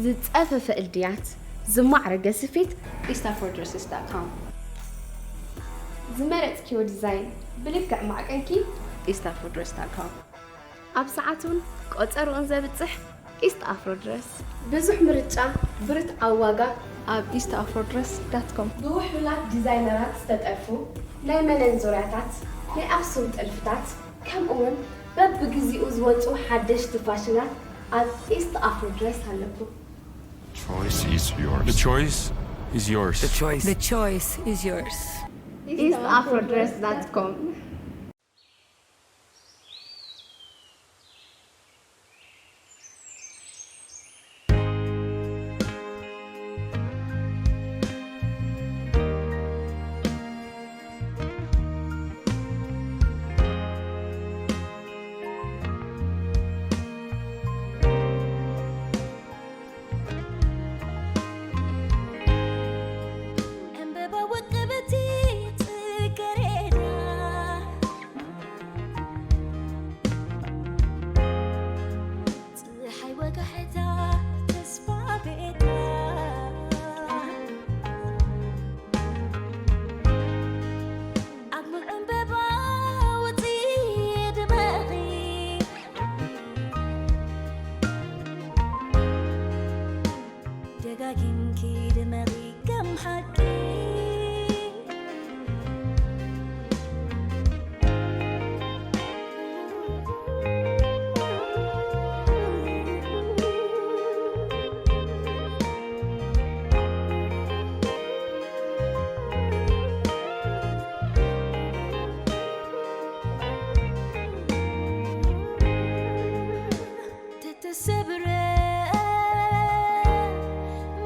ዝጸፈፈ እልድያት፣ ዝማዕረገ ስፌት፣ ኢስት ኣፍሮ ድረስስ ዳት ኮም። ዝመረጽክዮ ዲዛይን ብልክዕ ማዕቀንኪ፣ ኢስት ኣፍሮ ድረስ ዳት ኮም። ኣብ ሰዓቱን ቆጸርኡን ዘብጽሕ ኢስት ኣፍሮ ድረስ። ብዙሕ ምርጫ፣ ብርትዓዊ ዋጋ፣ ኣብ ኢስት ኣፍሮ ድረስ ዳት ኮም። ብውሕሉላት ዲዛይነራት ዝተጠልፉ ናይ መነን ዙርያታት፣ ናይ ኣኽሱም ጥልፍታት፣ ከምኡውን በብግዚኡ ዝወጹ ሓደሽቲ ፋሽናት ኣብ ኢስት ኣፍሮ ድረስ ኣለኩም። Choice is yours. The choice is yours. The choice. The choice is yours. ኢስት ኣፍሮ ድረስ ዳት ኮም። ዕምበባ ወቀበቲ ጽገሬዳ ጽሓይ ወጋሕታ ተስፋ ቤታ ኣብ ሙሉእ ዕምበባ ወጺ ድመቒ ደጋጊምኪ ድመቒ ከም ሓቂ ተተሰብረ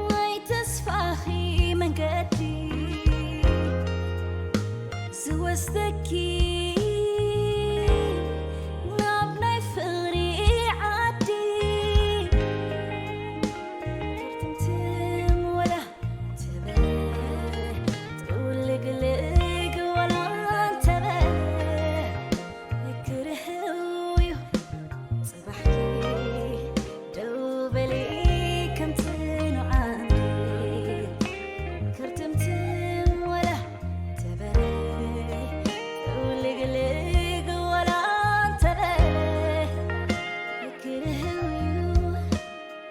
ናይ ተስፋኺ መንገዲ ዝወስደኪ ናብ ናይ ፍቕሪ ዓዲ ትምትም ወላ ተበለ ጥውልግልግ ወላ እንተበለ ክርህው እዩ ጽባሕኪ ደው በሊ ከም ጽኑዓንዲ ክርትምትም ወላ ተበለ ጥውልግልግ ወላ እንተበለ ክርህው እዩ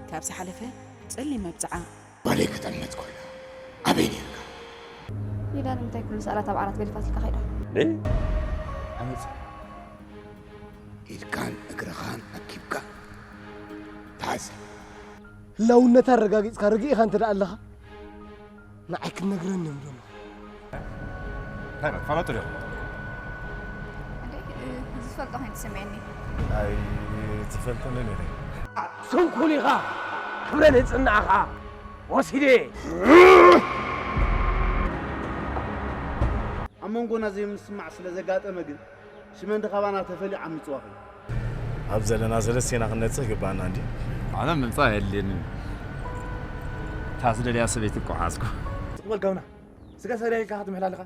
ካብ ዝሓለፈ ጸሊም መብጽዓ ጓለይ ክጠልመት ኮይና ኣበይ ነርካ? ሊዳ ንምንታይ ኩሉ ሰኣላት ኣብ ዓራት ገዲፋትልካ ከይዳ? ኣመፅ ኢድካን እግርኻን ኣኪብካ ተዓዘብ። ህላውነታ ኣረጋጊጽካ ርግእ ኢኻ እንተ ደኣ ኣለኻ ንዓይ ክትነግረኒ እዮም ደለኹ። እንታይ ትፋለጡ ዲኹም? ዝፈልጦ ኮይኑ ትስምዐኒ። ኣይ ዝፈልጦ እንዶ ነይረ። ስንኩል ኢኻ ክብረ ንጽናዕኻ ወሲደ። ኣብ መንጎና ዘይምስምማዕ ስለ ዘጋጠመ ግን ሽመንዲ ካባና ተፈልዩ ዓሚጽዋ ኸይዱ። ኣብ ዘለና ሰለስቴና ክንነጽህ ግባና እንዲ። ኣነ ምምጻእ የድልየንን። እታ ዝደልያ ሰበይቲ እኮ ሓዝኩ። ስቕ በል ጋውና። ስጋ ሰሪያ ኢልካ ክትምሕል ኣለኻ።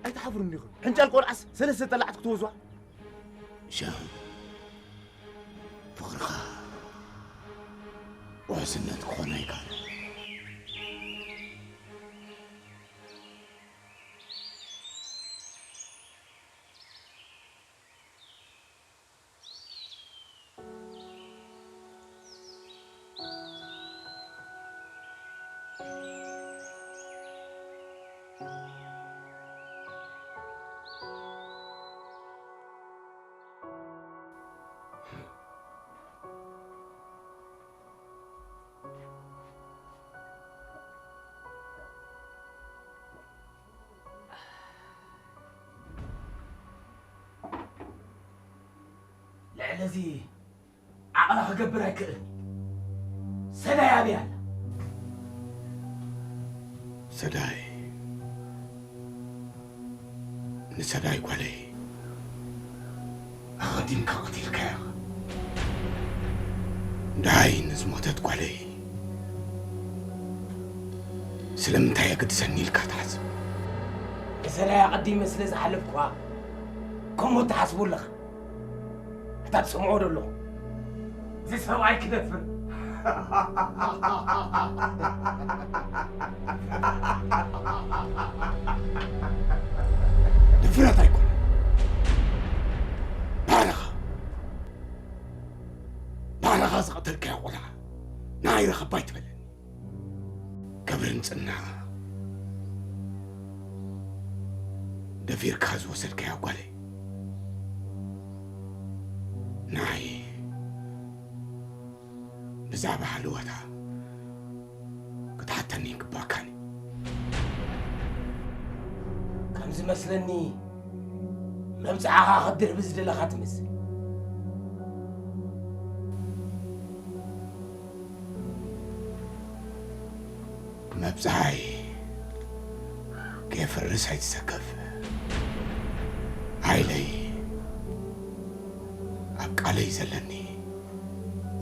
ኣይትሓፍሩን ዲኹም? ሕንጫል ቆልዓስ ሰለስተ ጠላዕቲ ክትወዝዋ? ሻም፣ ፍቕርኻ ውሕስነት ክኾን ኣይከኣልን። ልዕሊ እዚ ዓቕሊ ክገብር ኣይክእልን። ሰዳይ ኣበይ ኣላ? ሰዳይ ንሰዳይ ጓለይ ኣቐዲምካ ቀቲልካያ። ደሃይ ንዝሞተት ጓለይ ስለምንታይ የገድሰኒ ኢልካ ትሓስብ? ንሰዳይ ኣቐዲመ ስለ ዝሓለፍኩዋ ከምኡ ትሓስቡ ኣለኻ። ኣታ ትሰምዖ ዶ ኣለኹም? እዚ ሰብኣይ ክደፍር። ድፍረት ኣይኮነን። ባዕልኻ፣ ባዕልኻ ዝቐተልካዮ ቆልዓ ንዓይ ርኸባ ኣይትበለኒ። ክብርን ጽናዕ ደፊርካ ዝወሰድካያ ጓለይ፣ ንዓይ ብዛዕባ ሃለዋታ ክትሓተኒ ይግባካን እዩ። ከም ዝመስለኒ፣ መብጽዓኻ ክትድርቢ ዝደለኻ ትመስል። መብጽዓይ ከየፍርስ ኣይትሰከፍ። ሓይለይ ኣብ ቃለይ ዘለኒ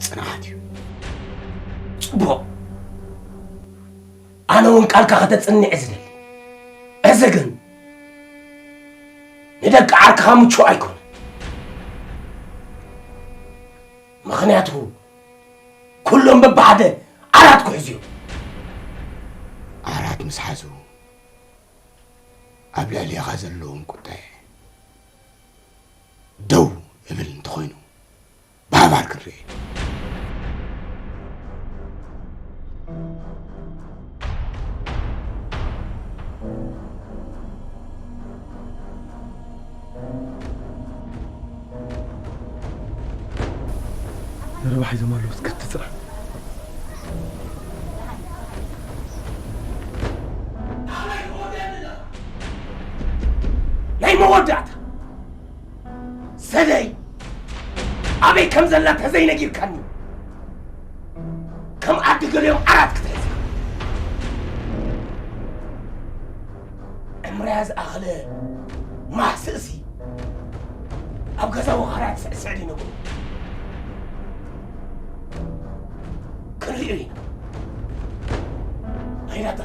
ጽንዓት እዩ። ጽቡቕ። ኣነ እውን ቃልካ ከተጽንዕ እየ ዝደሊ። እዚ ግን ንደቂ ዓርክኻ ምቹእ ኣይኮነን። ምኽንያቱ ኩሎም በብሓደ ዓራት ክሕዙ እዮም። ዓራት ምስ ሓዙ ኣብ ልዕሌኻ ዘለዎም ቁጠዐ ደው እብል እንተኾይኑ ብሓባር ክንርኢ። ዘረባ ሒዞም ኣለዉ፣ እስከ ትጽናዕ። ናይ መወዳእታ ሰደይ ኣበይ ከም ዘላ ተዘይነጊርካኒ፣ ከም ኣዲ ገሊኦም ዓራት ክትሕዝ። ዕምርያ ዝኣኸለ ማህስእሲ ኣብ ገዛ ወኻርያ ትስዕስዕ ድዩ ነግሩ? ክንሪኦ ኢና። ኣይናታ።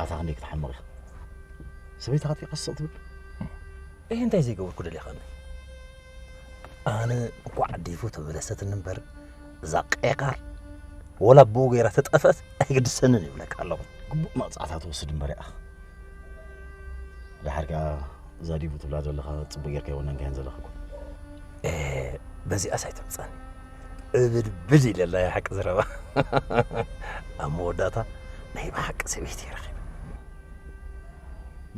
ኣታ ክንደይ ክትሓምቕ ኢኻ? ሰበይትኻ ኣጥፊእካ ስቕ ትብል? እህ፣ እንታይ ዘይገበርኩ ደሊኻ? ኣነ እኳ ዓዲ ይፈቱ ተበለሰትኒ እምበር፣ እዛ ቀይ ቃር ወላ ብኡ ገይራ ተጠፍአት ኣይግድሰንን ይብለካ ኣለኹ። ግቡእ መቕጻዕታ ትወስድ እምበር እያ። ደሓር ከኣ እዛ ዲቡ ትብላ ዘለኻ ጽቡቕ ጌርካ ኣይወነንካያን ዘለኻ እኮ። ኤ፣ በዚኣስ ኣይተምጻኒ። ዕብድብድ ኢለ ኣላ ሓቂ ዝረባ። ኣብ መወዳእታ ናይ ብሓቂ ሰበይቲ እየ ረኺበ።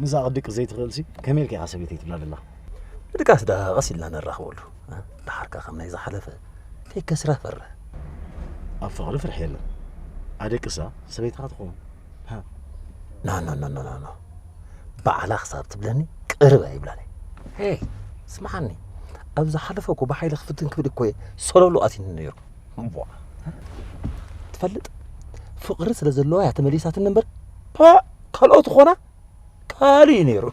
ምስኣ ክትድቅስ ዘይትኽእልሲ ከመይ ኢልካ ኢኻ ሰበይተይ ትብላ ዘለኻ? ምድቃስ ደኣ ቀስ ኢልና ነራኽበሉ። ደሓርካ ከም ናይ ዝሓለፈ ከይከስራ ፈርህ። ኣብ ፍቕሪ ፍርሒ የለን። ኣደቅሳ ሰበይትኻ ትኸውን። ሃ። ኖ፣ ኖ፣ ኖ፣ ኖ፣ ኖ፣ ኖ። ባዕላ ክሳብ ትብለኒ ቅርብ ኣይብላኒ። ሄይ፣ ስምዓኒ። ኣብ ዝሓለፈ እኮ ብሓይሊ ክፍትን ክብል እኮ እየ ሰለሉ ኣትዩኒ ነይሩ። እምቧ። ትፈልጥ? ፍቕሪ ስለ ዘለዋ እያ ተመሊሳትኒ እምበር፣ ፓ፣ ካልኦት ኾና ካልእ እዩ ነይሩ።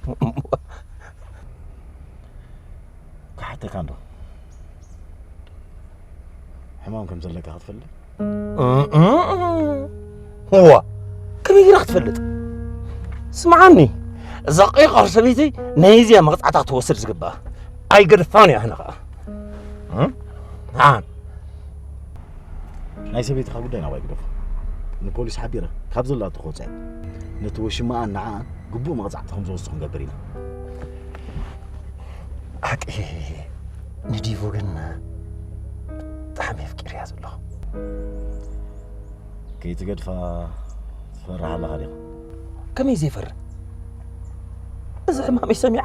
ክሓተካ እንዶ፣ ሕማም ከም ዘለካ ክትፈልጥ? እዋ፣ ከመይ ጌራ ክትፈልጥ? ስምዓኒ፣ እዛ ቂቓር ሰበይቲ ናይዚኣ መቕጻዕታ ክትወስድ ዝግብኣ። ኣይገድፋን እያ፣ ኣነ ኸኣ። እም? ኣን። ናይ ሰበይትኻ ጉዳይ ናባይ ግደፎ። ንፖሊስ ሓቢረ ካብ ዘላቶ ክወጽእ፣ ነቲ ወሽማኣን ንዓኣን ግቡእ መቕጻዕቲ ከም ዝወስዱ ክንገብር ኢና። ሓቂ፣ ንዲቡ ግን ብጣዕሚ ኣፍቂረያ ዘለኹ። ከይትገድፋ ትፈርሕ ኣለኻ ዲኻ? ከመይ ዘይፈርሕ? እዚ ሕማመይ ሰሚዓ።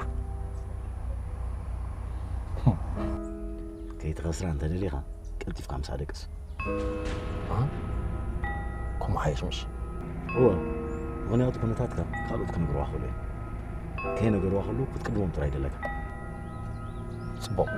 ከይትኸስራ እንተደሊኻ፣ ቀልጢፍካ ምሳኣ ደቅስ። አ? ከምኡ ሓይሽ ምሽ? እወ፣ ምኽንያቱ ኩነታትካ ካልኦት ክነግርዋ ክእሉ እዮም። ከይነገርዋ ከለዉ ክትቅድሞም ጥራይ ይደለካ። ጽቡቕ።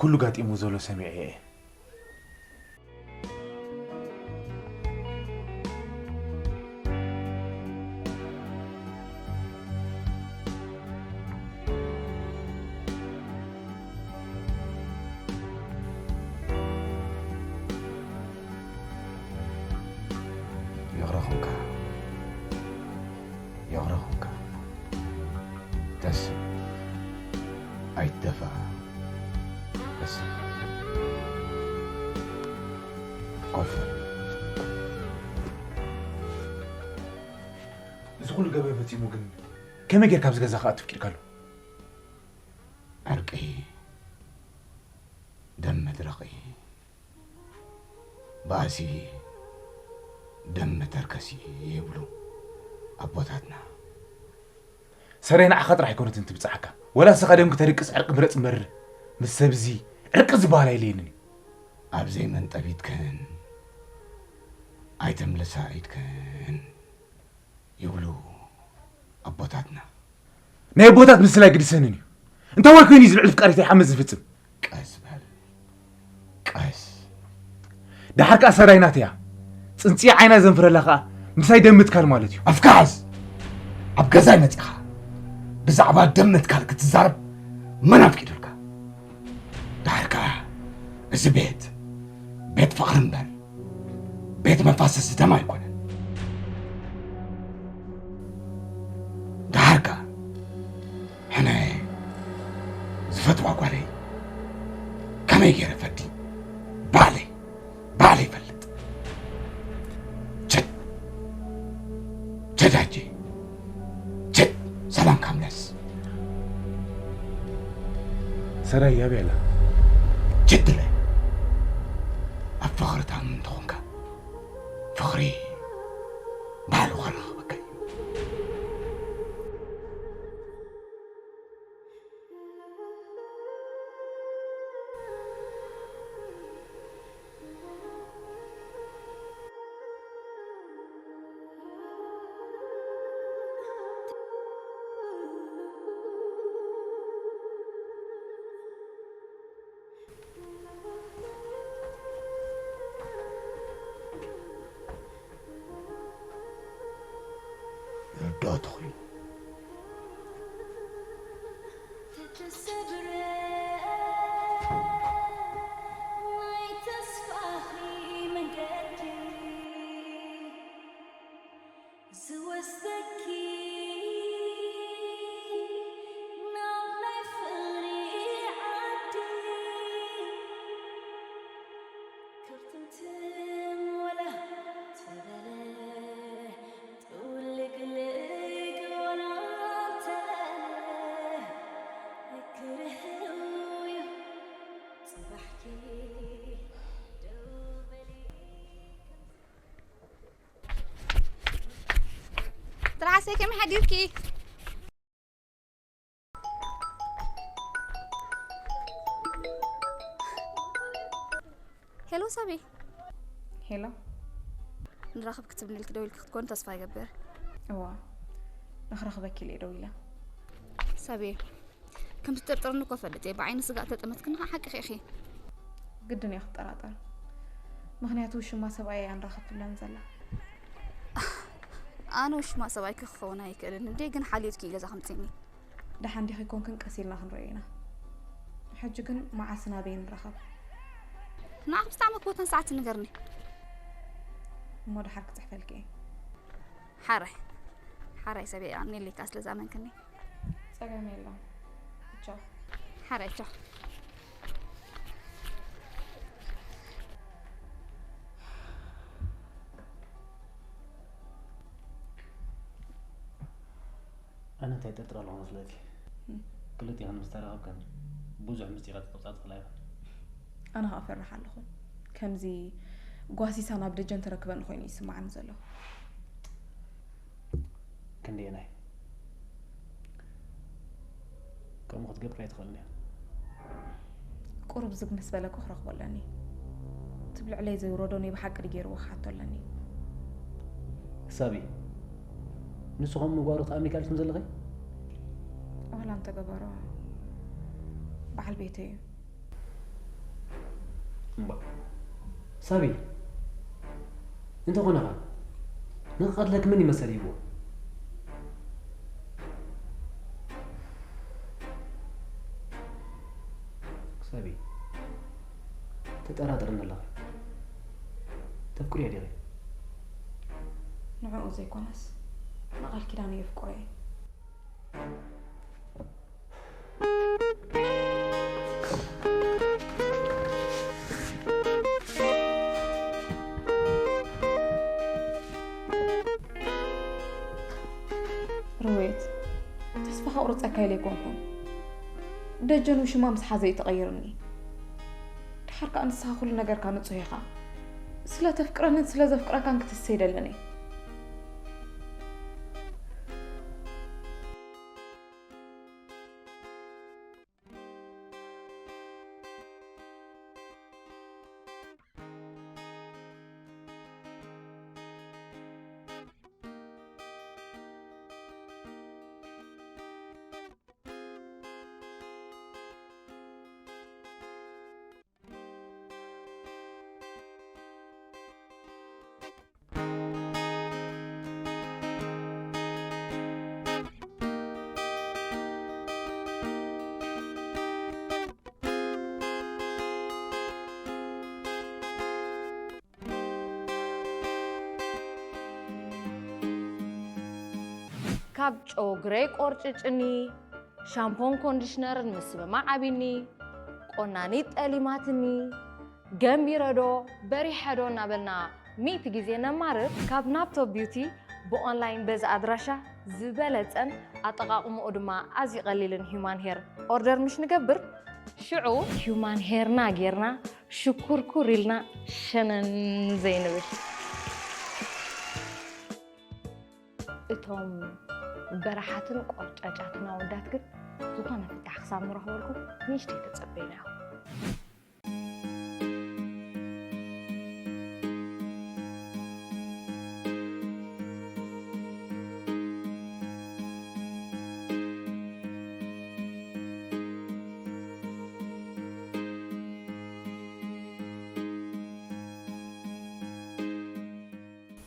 ኩሉ ጋጢሙ ዘሎ ሰሚዐ እየ። ይቕረ ኹንካ። ይቕረ ኹንካ። ተስእ። ኣይትደፋ። ተስእ። ኮፍ በል። እዚ ኩሉ ገበን ፈጺሙ ግን ከመይ ጌርካ ኣብዚ ገዛ ክኣቱ ኣፍቂድካሉ? ዕርቂ ደም መድረቒ። ባእሲ ደም መተርከሲ ይብሉ ኣቦታትና። ሰረይ ንዓኻ ጥራሕ ኣይኮነትን ትብጽሓካ። ወላ ንስኻ ደም ክተድቅስ ዕርቂ ምረጽ እምበር ምስ ሰብዚ ዕርቂ ዝበሃል ኣይለየንን እዩ። ኣብ ዘይመንጠቢትክን ኣይተምልሳ ኢድክን ይብሉ ኣቦታትና። ናይ ኣቦታት ምስላ ኣይግድሰንን እዩ። እንታይ ወይ ኮይኑ እዩ ዝልዕል ፍቃሪት ሓመድ ዝፍጽም? ቀስ በል፣ ቀስ። ደሓር ከኣ ሰራይ ናተያ። ጽንጽያ ዓይና ዘንፍረላ ከኣ ምሳይ ደም ምትካል ማለት እዩ። ኣፍካ ሓዝ። ኣብ ገዛይ መጺኻ ብዛዕባ ደም ምትካል ክትዛረብ መን ኣፍቂዱልካ? ደሓር ከኣ እዚ ቤት ቤት ፍቕሪ እምበር ቤት መፋሰሲ ደም ኣይኮነን። ደሓር ከኣ ሕነ ዝፈትዋ ጓለይ ከመይ ገይረ ፈዲ? ባዕለይ፣ ባዕለይ ይፈልጥ። ቸድ፣ ቸድ ኣጄ፣ ቸድ፣ ሰላም ካምለስ። ሰራይ ኣበይ ኣላ? ቸድ ኢለ። ኣብ ፍቕሪ ታም እንተኾንካ፣ ፍቕሪ ባዕሉ ከረኽበካ እዩ። ዶ ትኹን? ተተሰብረ ናይ ተስፋኺ መንገዲ ዝወስደኪ ናብ ናይ ፍቕሪ ዓዲ ክርትምትም ወላ ተበለ ጥውልግልግ ወላ ተበለ ክርህው እዩ ጽባሕኪ ደው በሊ ጥራሕ ሰይ ከመይ ሓዲርኪ? ሄሎ ሳቢ። ሄሎ። ንራኸብ ክትብልኒ ኢልኪ ደው ኢልኪ ክትኮን ተስፋ ይገብር። እዋ፣ ንኽረኽበኪ ኢለ ደው ኢለ። ሳቢ፣ ከም ትጥርጥርኒ እኮ ፈልጥ እየ። ብዓይኒ ስጋእ ተጠመትክኒ ከዓ ሓቅኺ ኢኺ። ግድን እየ ክጠራጠር፣ ምኽንያቱ ውሽማ ሰብኣይ እያ ንራኸብ ትብለኒ ዘላ። ኣነ ውሽማ ሰብኣይኪ ክኸውን ኣይክእልን እንዴ፣ ግን ሓልዮትኪ እዩ ገዛ ከምፅኒ። ደሓን ዲኺ ኮንክን ቀስ ኢልና ክንሪኦ ኢና። ሕጂ ግን መዓስ ናበይ ንራኸብ? ንዓኹም ዝተዓመት ቦታን ሰዓት ንገርኒ። እሞ ደሓር ክፅሕፈልኪ እየ። ሓራይ ሓራይ ሰበይ ኣምኔለይ ከዓ ስለ ዝኣመንክኒ። ፀገም የለውም። ቻው። ሓራይ ቻው። ኣነ እንታይ ጠርጥር ኣለኹ መስለኪ? ክልቲኽን ምስ ተራኸብክን ብዙሕ ምስጢራት ክተውፅኣ ትኽእላ ኢኽን። ኣነ ከዓ እፈርሕ ኣለኹ። ከምዚ ጓሲሳ ናብ ደጀን ተረክበኒ ኮይኑ ይስማዓኒ ዘሎ። ክንደየናይ ከምኡ ክትገብር ኣይትኽእልን እያ። ቁሩብ ዝግ ምስ በለ እኮ ክረኽቦ ኣለኒ። ትብልዕለይ ዘይውረዶ ናይ ብሓቂ ድዩ ገይርዎ ክሓቶ ኣለኒ። ሳቢ፣ ንሱ ከም ንጓሩ ክትኣምኒ ካልክም ዘለኺ? ዋላ እንተገበሮ በዓል ቤተይ እዩ። እምባ ሳቢ፣ እንተኾነ ኸ ንኽቐትለኪ መን ይመሰል ሂብዎ? ሳቢ፣ ትጠራጠርኒ ኣለኺ። ተፍቅርዮ ዲኺ? ንዕኡ ዘይኮነስ ንቓል ኪዳኑ የፍቅሮ እየ። ርዌት፣ ተስፋ ከቑርፀካ ኢለ ኣይኮንኩን። ደጀን ውሽማ ምስ ሓዘ እዩ ተቐይርኒ። ድሓር ከዓ ንስኻ ኩሉ ነገርካ ንጹህ ኢኻ። ስለ ተፍቅረንን ስለ ዘፍቅረካን ክትሰይ ደለኒ። ካብ ጨጉረይ ቆርጭጭኒ፣ ሻምፖን ኮንዲሽነርን ምስምማዕ ኣቢኒ፣ ቆናኒት ጠሊማትኒ፣ ገንቢረዶ በሪሐዶ እናበልና ሚእቲ ግዜ ነማርር። ካብ ናፕቶ ቢዩቲ ብኦንላይን በዚ ኣድራሻ ዝበለጸን ኣጠቓቕምኡ ድማ ኣዝዩ ቀሊልን ሂዩማን ሄር ኦርደር ምሽ ንገብር፣ ሽዑ ሂዩማን ሄርና ጌርና ሽኩርኩር ኢልና ሸነን ዘይንብል። እቶም በራሓትን ቆርጫጫትን ኣወዳት ግን ዝኾነ ፍታሕ ክሳብ ንረኽበልኩም ንእሽተይ ተጸበዩና ኢኹም።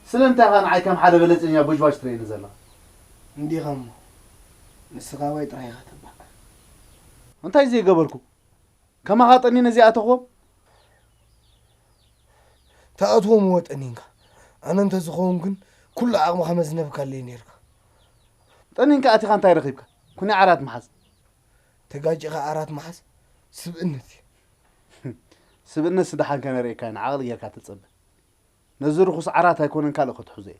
ስለምንታይ ኢኻ ንዓይ ከም ሓደ በለጸኛ ቦጅባጅ ትርእየኒ ዘለኻ? እንዲኻ እሞ ንስኻ ኣባይ ጥራይ ኢኻ ተባዕ። እንታይ ዘይገበርኩ? ከማኻ ጠኒነ ዘይኣተኽዎም? ተኣትዎም እወ ጠኒንካ። ኣነ እንተዝኸውን ግን ኩሉ ዓቕምኻ መዝነብካለይ ነይርካ። ጠኒንካ ኣቲኻ እንታይ ረኺብካ? ኩኒ ዓራት ምሓዝ። ተጋጭኻ ዓራት ምሓዝ ስብእነት እዩ። ስብእነት ስደሓን ከነርእየካ ኢና፣ ዓቕሊ ጌርካ ትጸበ። ነዚ ርኹስ ዓራት ኣይኮነን ካልእ ክትሕዞ እየ።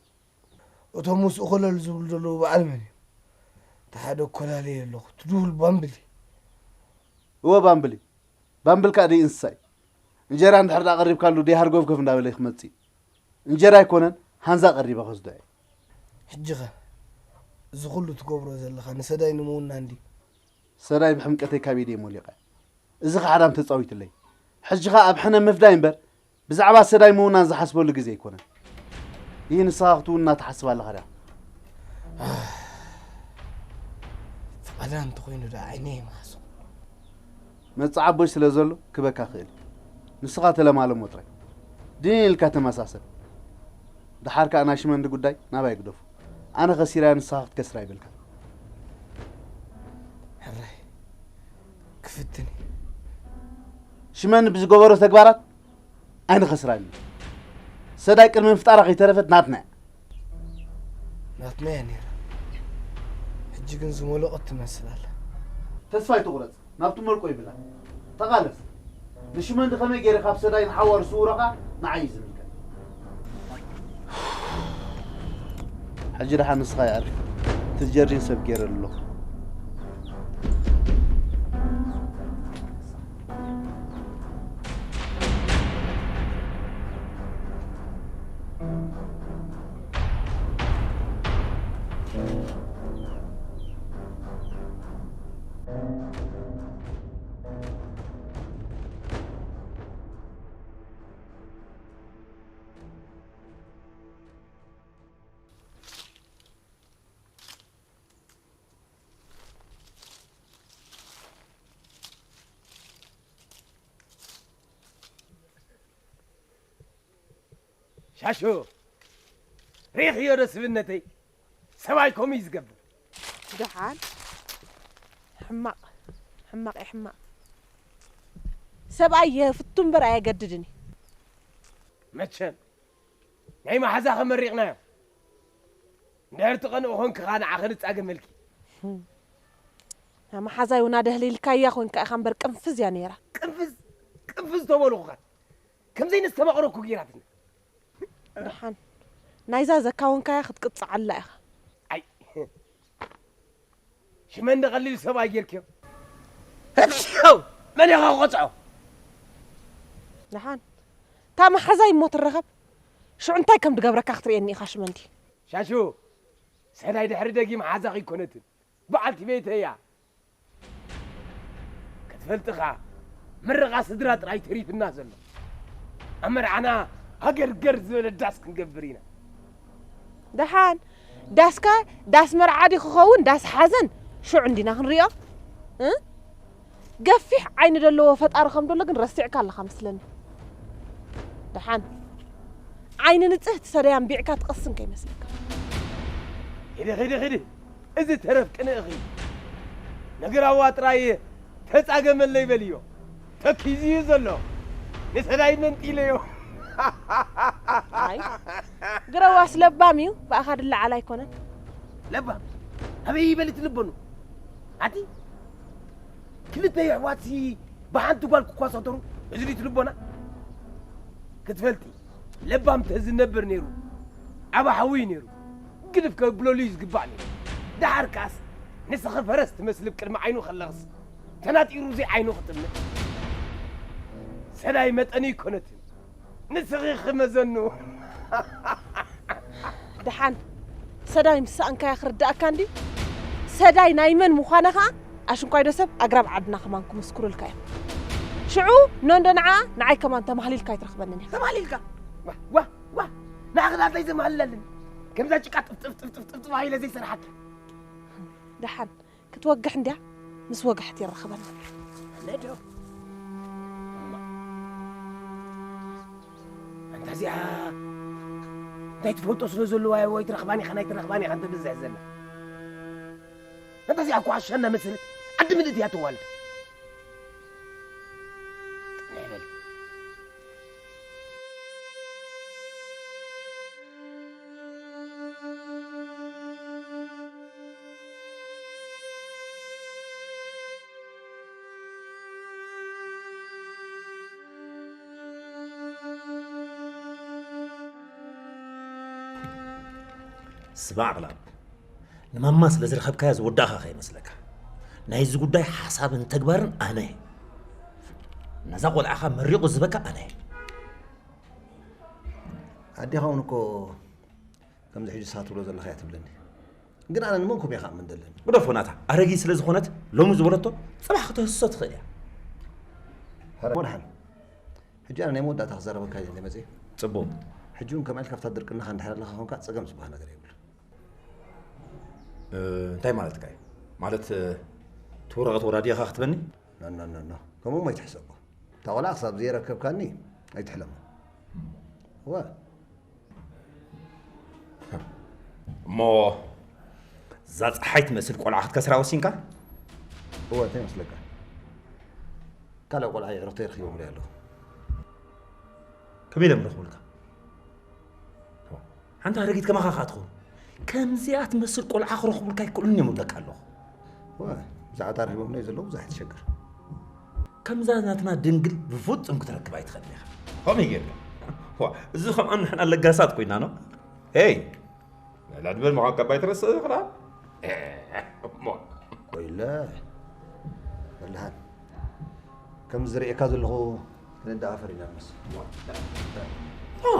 እቶም ምስኡ ኮለል ዝብሉ ዘለዉ በዓል መን እዮም? እቲ ሓደ ኮላለየ ኣለኹ፣ እቲ ድሁል ባምብል እዩ። እወ ባምብል እዩ። ባምብል ከኣ ደይ እንስሳ እዩ። እንጀራ እንድሕር ደኣ ቀሪብካሉ ደይ ሃርጎፍገፍ እንዳበለ እዩ ክመጽእ እዩ። እንጀራ ኣይኮነን፣ ሃንዛ ቀሪበ ከስዶ እየ። ሕጂኸ እዚ ኩሉ ትገብሮ ዘለኻ ንሰዳይ ንምውናን ድዩ? ሰዳይ ብሕምቀተይ ካብ ኢደይ ሞሊቐ። እዚ ኸሓዳም ተጻዊትለይ። ሕጂ ኸኣ ኣብ ሕነ ምፍዳይ እምበር ብዛዕባ ሰዳይ ምውናን ዝሓስበሉ ግዜ ኣይኮነን። ይህ ንስኻ ክትውና ትሓስብ ኣለኻ ድያ? ፈቓዳ እንተኾይኑ ደኣ ዓይነይ ይምሃሶ። መጽዓ ኣቦይ ስለ ዘሎ ክበካ ክእል እዩ። ንስኻ ተለማለሞ ጥራይ። ድን ኢልካ ተመሳሰል። ደሓር ከኣ ናይ ሽመንዲ ጉዳይ ናባይ ግደፉ። ኣነ ከሲራያ ንስኻ ክትከስራ ይበልካ። ሕራይ ክፍትን እዩ። ሽመንዲ ብዝገበሮ ተግባራት ኣይንኸስራን እዩ። ሰዳይ ቅድሚ ምፍጣራ ከይተረፈት ናትና እያ። ናትና እያ ነይራ። ሕጂ ግን ዝመለቖት ትመስል ኣላ። ተስፋ ኣይትቑረጽ። ናብቲ መልቆ ይብላ። ተቓለስ። ንሽመንዲ ከመይ ገይረ ካብ ሰዳይ ንሓዋሩ ስውረኻ ንዓይ እዩ ዝምልከት። ሕጂ ደሓን ንስኻ ይኣርፍ። እቲ ጀርዲን ሰብ ገይረ ኣለኹ። ሻሹ፣ ሪእኽዮ ዶ ስብነተይ? ሰብኣይ ከምኡ እዩ ዝገብር። ደሓን። ሕማቕ፣ ሕማቕ እዩ፣ ሕማቕ። ሰብኣይ የፍቱ እምበር ኣየገድድን እዩ። መቸም ናይ መሓዛኸ መሪቕናዮ። እንድሕር ትቐንኦ ኾንኪ ኸኣ ንዓኺ ንጻገመልኪ። ንመሓዛይ እውን ኣደህሊልካያ ኾንካ ኢኻ እምበር ቅንፍዝ እያ ነይራ። ቅንፍዝ፣ ቅንፍዝ ተበልኹ ኸኣ። ከም ዘይነስተማቕረኩ ገይራትኒ። ደሓን ናይዛ ዘካወንካያ ክትቅጽዓላ ኢኻ። ኣይ፣ ሽመንዲ ቀሊል ሰብኣይ ጌርክዮ። ህብሽው! መን ኢኻ ክቆጽዖ? ደሓን እታ መሓዛይ እሞ ትረኸብ። ሽዑ እንታይ ከም ድገብረካ ክትርእየኒ ኢኻ ሽመንዲ። ሻሹ፣ ሰናይ ድሕሪ ደጊም ሓዛኺ ኣይኮነትን። በዓልቲ ቤተይ እያ። ክትፈልጥኻ፣ ምርቓ ስድራ ጥራይ ተሪፍና ዘሎ። ኣብ መርዓና ሃገርገር ዝበለ ዳስ ክንገብር ኢና። ደሓን ዳስካ ዳስ መርዓ ድዩ ክኸውን፣ ዳስ ሓዘን ሽዑ እንዲና ክንሪኦ። እ? ገፊሕ ዓይኒ ዘለዎ ፈጣሪ ከም ደሎ ግን ረሲዕካ ኣለኻ መስለኒ። ደሓን ዓይኒ ንጽህቲ ሰደይ ኣንቢዕካ ትቐስን ከይመስለካ። ኺዲ፣ ኺዲ፣ ኺዲ። እዚ ተረፍ ቅንእኺ። ነገራዋ ጥራይ ተጻገመለይ በልዮ። ተኪዙ እዩ ዘሎ። ንሰዳይ መንጢለዮ። ኣይ፣ ግረዋስ ለባም እዩ፣ ብኣኻ ድለዓል ኣይኮነን። ለባም? ኣበይ ይበል እቲ ልበኑ? ኣቲ ክልተ የሕዋትሲ ብሓንቲ ጓል ክኳሳተሩ፣ እዚ ድዩ እቲ ልቦና? ክትፈልጢ፣ ለባም ተዝነብር ነይሩ፣ ዓቢ ሓዊ እዩ ነይሩ። ግድፍ ከብለሉ እዩ ዝግባእ ነይሩ። ደሓር ከኣስ፣ ንስኺ ፈረስ ትመስሊ ኣብ ቅድሚ ዓይኑ ከለኽስ፣ ተናጢሩ ዘይዓይኑ ክጥምት። ሰዳይ መጠኑ ኣይኮነትን። ንስኺ ክመዘኑ። ደሓን፣ ሰዳይ ምስ ሰኣንካያ ክርዳእካ እንድዩ። ሰዳይ ናይ መን ምዃና ኸኣ ኣሽንኳይዶ ሰብ ኣግራብ ዓድና ከማን ክምስክሩልካ እዮም። ሽዑ ኖንዶ ንዓ ንዓይ ከማን ተማህሊልካ ኣይትረኽበንን እያ። ተማህሊልካ? ዋ፣ ዋ፣ ዋ፣ ንዓኺ ዳኣ እንታይ ዘማህልል ኣለኒ? ከምዛ ጭቃ ጥፍ፣ ጥፍ፣ ጥፍ፣ ጥፍ፣ ጥፍ፣ ጥፍ ኢለ ዘይሰርሓካ። ደሓን፣ ክትወግሕ እንድያ፣ ምስ ወግሐት የራኽበና። ነዶ። ኣንታ እዚኣ እንታይ ትፈልጦ ስለ ዘለዋ ወይ ትረኽባን ኢኻ፣ ናይ ትረኽባን ኢኻ እንተ ብዝሕ ዘላ። ፈንታዚኣ እኮ ዓሻ እናመሰለት ዓዲ ምልእቲ እያ ተዋልድ። ጥንሕ በል። ስማዕ ኣኽላብ፣ ንማማ ስለ ዝረኸብካያ ዝወዳእኻ ከይመስለካ። ናይዚ ጉዳይ ሓሳብን ተግባርን ኣነ እየ። ነዛ ቆልዓኻ መሪቑ ዝበካ ኣነ እየ። ኣዴኻ እውን እኮ ከምዚ ሕጂ ንስኻ ትብሎ ዘለኻ እያ ትብለኒ። ግን ኣነ ንመንኩም እየ ክኣምን ዘለኒ? ግደፎ ናታ፣ ኣረጊት ስለ ዝኾነት ሎሚ ዝበለቶ ጽባሕ ክትህስሶ ትኽእል እያ። ሕረ ወድሓን። ሕጂ ኣነ ናይ መወዳእታ ክዛረበካ እየ መጽእ። ጽቡቕ። ሕጂ እውን ከምኣ ኢልካ ኣብታ ድርቅናኻ እንድሕር ኣለኻ ኮንካ ጸገም ዝበሃል ነገር የብሉን። እ፣ እንታይ ማለትካ እዩ? ማለት፣ እ፣ እቲ ወረቐት ወራዲ ኢኻ ክትበኒ? ኖ፣ ኖ፣ ኖ፣ ኖ። ከምኡ እሞ ኣይትሕሰቦ። እታ ቆልዓ ክሳብ ዘየረከብካኒ ኣይትሕለሞ። እወ። እሞ እዛ ጸሓይ ትመስል ቆልዓ ክትከስራ ወሲንካ? እወ፣ እንታይ ይመስለካ? ካልእ ቆልዓ ይዕርኽቶ ይረኽቦም ሪኣ ኣለኹ። ከመይ ኢሎም ረኽቡልካ? ሓንቲ ኣረጊት ከማኻ ከኣ ትኸውን። ከምዚኣ ትመስል ቆልዓ ክረኽቡልካ ኣይክእሉን እዮም እብለካ ኣለኹ። ዋ፣ ብዛዕባ ረኺቦም ናይ ዘለዉ ብዙሕ ትሸግር። ከምዛ ናትና ድንግል ብፍጹም ክትረክብ ኣይትኽእልን ኢኻ። ከመይ ጌርካ? ዋ፣ እዚ ከምኣ ንሕና ለጋሳት ኮይና ኖ? ሄይ! ልዕሊ ዕድመ ምዃንካ እባ ኣይትረስዕ ኢኻ። እሞ። ኮይለ። በልሃን። ከም ዝርእየካ ዘለኹ ክንደኣፈር ኢና ንመስል። ኦ፣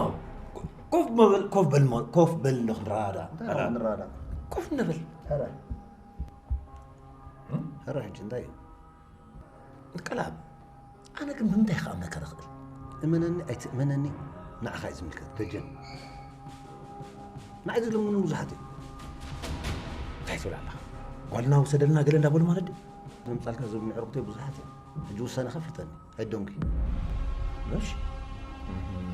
ኮፍ በል፣ ኮፍ በል፣ ሞ-፣ ኮፍ በል እንዶ ክንረዳዳእ። እንታይ ኢና ክንረዳዳእ? ኮፍ ንበል። ኧረ። እም? ኧረ ሕጂ እንታይ እዩ? ቀላብ፣ ኣነ ግን ብምንታይ ክኣምነካ ዝኽእል? እመነኒ ኣይትእመነኒ፣ ንዓኻ እዩ ዝምልከት፣ ደጀን። ንዓይ ዝልምኑ ብዙሓት እዮም። እንታይ ትብል ኣለኻ? ጓልና ውሰደልና ገለ እንዳበሉ ማለት ድዩ? ዘምጻልካ ዝብሉ ኣዕሩኽተይ ብዙሓት እዮም። ሕጂ ውሳነኻ ፍልጠኒ፣ ኣይዶንኪ። እሺ። እም።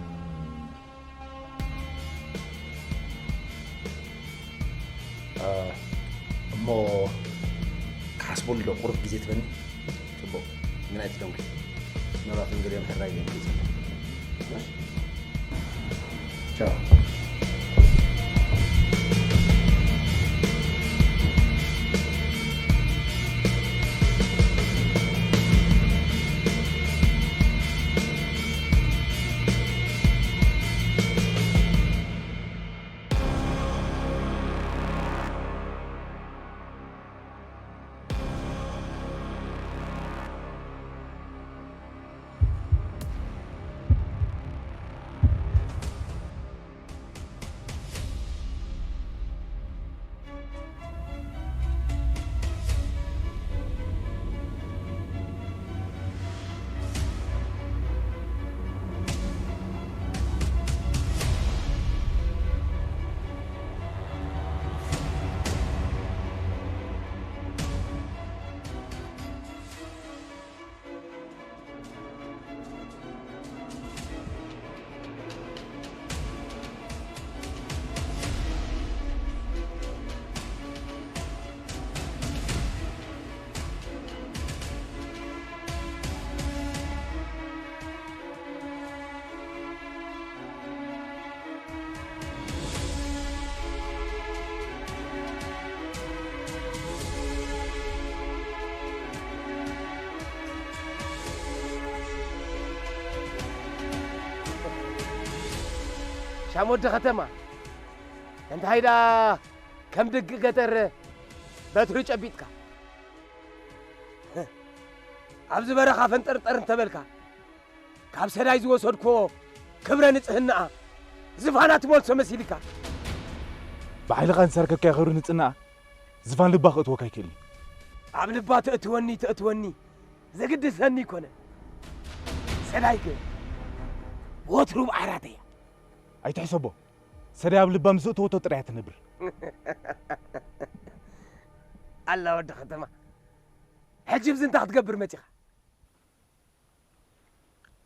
አ፣ እሞ ክሓስበሉ ዶ ቁሩብ ግዜ ትበኒ? ጽቡቕ፣ ግን ኣይትደንጉ። ምናልባት እንግዲኦም ሕራይ ኢሎም ክይጸንሑ። ቻው። ሻም ወዲ ከተማ፣ እንታይ ደኣ ከም ድግ ገጠር በትሪ ጨቢጥካ፣ ኣብዚ በረኻ ፈንጠርጠር እንተበልካ፣ ካብ ሰዳይ ዝወሰድክዎ ክብረ ንጽህናኣ ዝፋና ትመልሶ መሲልካ። ብሓይልኻ እንተሰርከብካዮ ክብሪ ንጽህናኣ ዝፋን ልባ ክእትወካ ኣይክእልን። ኣብ ልባ ተእትወኒ ተእትወኒ ዘግድሰኒ ኣይኮነን። ሰዳይ ግን ወትሩ ብዓራት እያ። ኣይትሕሰቦ። ሰዳይ ኣብ ልባ ምስ እተወቶ ጥራይ እያ ትነብር። ኣላ ወዲ ከተማ። ሕጂ ብዚ እንታይ ክትገብር መጺኻ?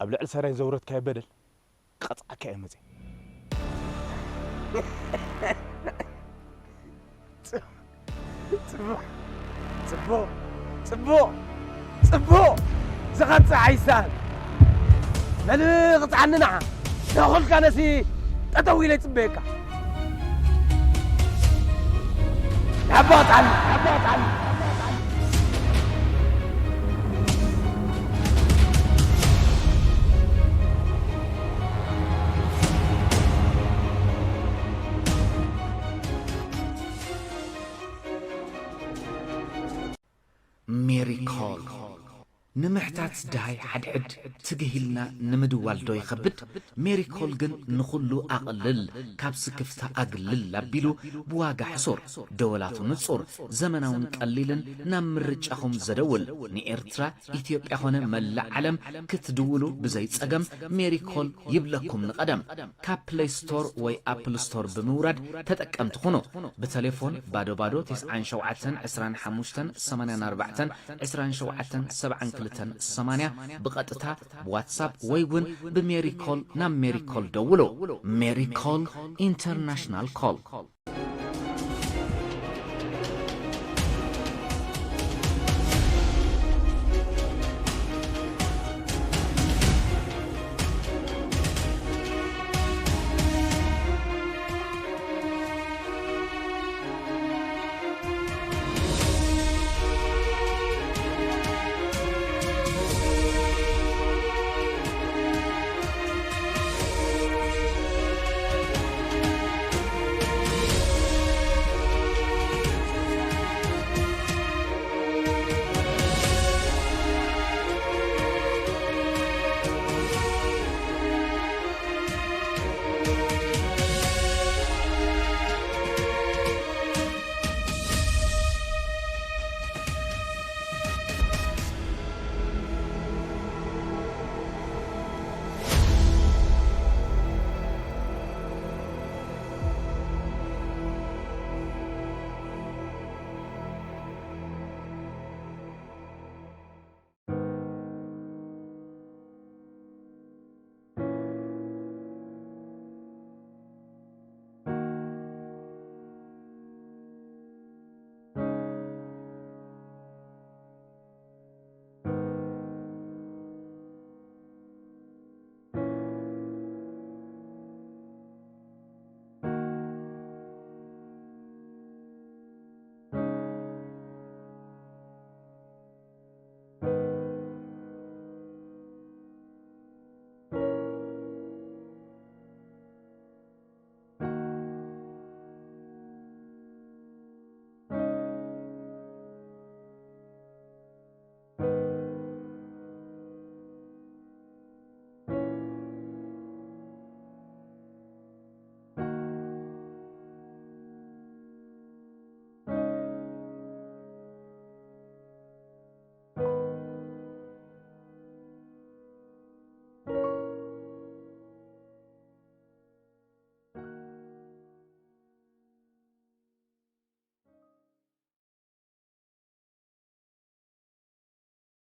ኣብ ልዕሊ ሰዳይ ዘውረድካዮ በደል ክቐጽዓካ እየ መጺአ። ጽ-፣ ጽቡቕ። ጽቡቕ ጽቡቕ ጽቡቕ ዝቐጽዕ ኣይሳን መልእኽቲ ዓንና ተኹልካ ነሲ ጠጠው ኢለ ይጽበየካ። ናባጣል ናባጣል ሜሪኮል ንምሕታት ድሃይ ሓድሕድ ትግሂልና ንምድዋል ዶ ይኸብድ? ሜሪኮል ግን ንኹሉ ኣቕልል፣ ካብ ስክፍታ ኣግልል ኣቢሉ ብዋጋ ሕሱር፣ ደወላቱ ንጹር፣ ዘመናውን ቀሊልን ናብ ምርጫኹም ዘደውል ንኤርትራ ኢትዮጵያ ኾነ መላእ ዓለም ክትድውሉ ብዘይ ጸገም ሜሪኮል ይብለኩም ንቐደም። ካብ ፕለይ ስቶር ወይ ኣፕል ስቶር ብምውራድ ተጠቀምቲ ኩኑ። ብተሌፎን ባዶ ባዶ ተስዓን ሸውዓተን ዕስራን ሓሙሽተን ሰማንያን ኣርባዕተን ዕስራን ሸውዓተን ሰብዓን ክልተን ሰማንያ ብቐጥታ ብዋትሳፕ ወይ እውን ብሜሪኮል ናብ ሜሪኮል ደውሉ። ሜሪኮል ኢንተርናሽናል ኮል።